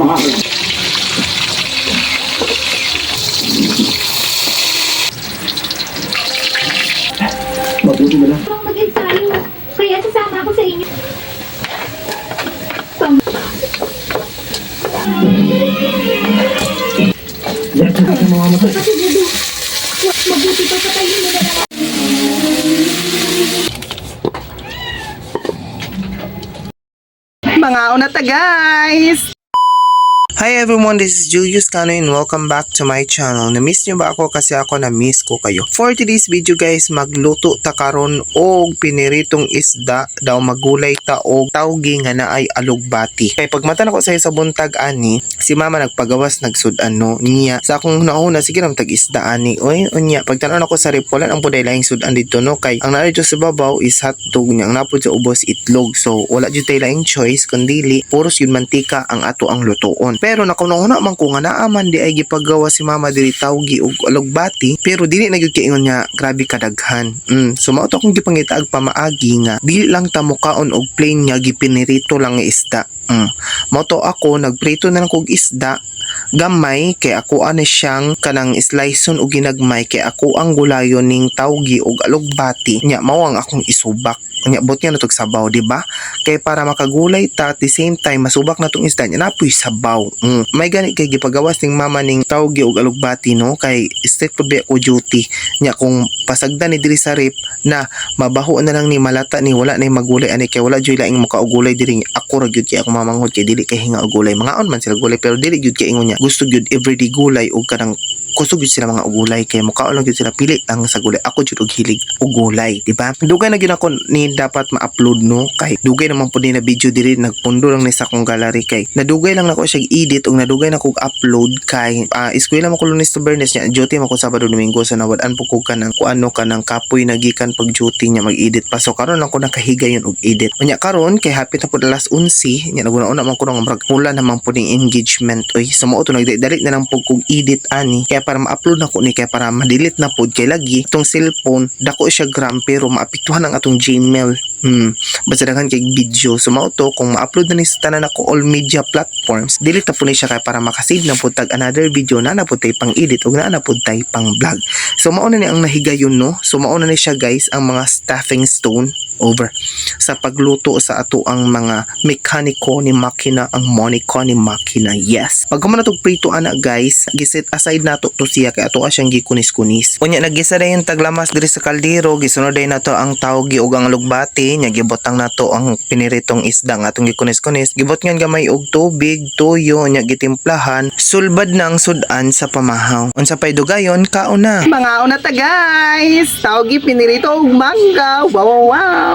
Mabuti na lang. Ang mag-ensayo. Kaya sasama ako sa inyo. Lahat na kasi mamamatay. Kasi Dudu, mabuti pa patayin mo na lang. Mga una ta, guys! Hi everyone, this is Julius Cano and welcome back to my channel. Na-miss nyo ba ako? Kasi ako na-miss ko kayo. For today's video guys, magluto ta karon og piniritong isda daw magulay ta og tawgi nga naay alugbati. Kay pagmata nako sa sa buntag ani, si mama nagpagawas nagsud-an no niya. Sa akong nauna sige ra tag isda ani. Oy, unya pagtan-aw nako sa ref, wala ang puday laing sudan dito no kay ang naa dito sa babaw is hotdog niya, ang napod sa ubos itlog. So wala jud tay laing choice kundili puros yun mantika ang ato ang lutuon. Pero nakunahuna man ko nga naa man di ay gipagawa si mama diri tawgi og alugbati, pero dili na gyud kaingon niya grabe kadaghan. So mao to akong gipangitaag pamaagi nga dili lang ta mukaon og plain nga gipinirito lang nga isda. Mao to ako nagprito na lang kog isda gamay kay ako ani siyang kanang sliceon og ginagmay kay ako ang gulayon ning tawgi og alugbati nya mao ang akong isubak nya bot nga natog sabaw, di ba? Kay para makagulay ta, at the same time masubak na tong isda nya napoy sabaw. May gani kay gipagawas ning mama ning tawgi og alugbati no kay straight pud ko duty nya kung pasagdan ni diri sa rep na mabaho na lang ni malata ni wala na magulay ani kay wala jud laing mukaugulay diri. Ako ra gyud kay akong mamanghod kay dili kay hinga og gulay. Mangaon man sila gulay pero dili gyud kay ingon niya gusto gyud everyday gulay og kanang kusog gyud sila mga ugulay kay mukaon lang gyud sila pili ang sa gulay. Ako jud og hilig og gulay, di ba? Dugay na gyud ako ni dapat ma-upload no kay dugay naman pud ni na video diri, nagpundo lang ni sa akong gallery kay nadugay lang nako siya edit ug nadugay na kog upload kay eskwela man ko Lunes to Biyernes niya duty man ko Sabado, Domingo, so nawad-an po ko kanang kuano kanang kapoy na gikan pag duty niya mag-edit pa. So karon lang ko nakahigayon og edit. Unya karon kay hapit na pud alas 11 niya, naguna-una man ko nga murag pula naman pud ning engagement oy. So mao to nagdali na lang pud kog edit ani kaya para ma-upload na ko ni kaya para ma-delete na pud kay lagi itong cellphone dako siya gram pero maapektuhan ang atong Gmail. Basta daghan kay video. So mao to kung ma-upload na ni sa tanan ako all media platforms, delete na po ni siya kay para makasave na pud tag another video na na pud tay pang edit ug naa na pud tay pang vlog. So mao na ni ang nahigayon no. So mao na ni siya guys ang mga stepping stone over sa pagluto sa ato ang mga mekaniko ni makina, ang moniko ni makina. Yes, pag na tog prito ana guys, giset aside nato to siya kay ato siyang gikunis-kunis. Unya nagisa dayon taglamas diri sa kaldero, gisunod dayon nato ang tawgi ug ang alugbati nya gibotang nato ang piniritong isda nga atong gikunis-kunis, gibot ngan gamay og tubig tuyo nya gitimplahan, sulbad na ang sudan sa pamahaw. Unsa pay dugayon, kaon na. Mga una ta, guys! Tawgi, pinirito, ug mangga! Wow, wow, wow!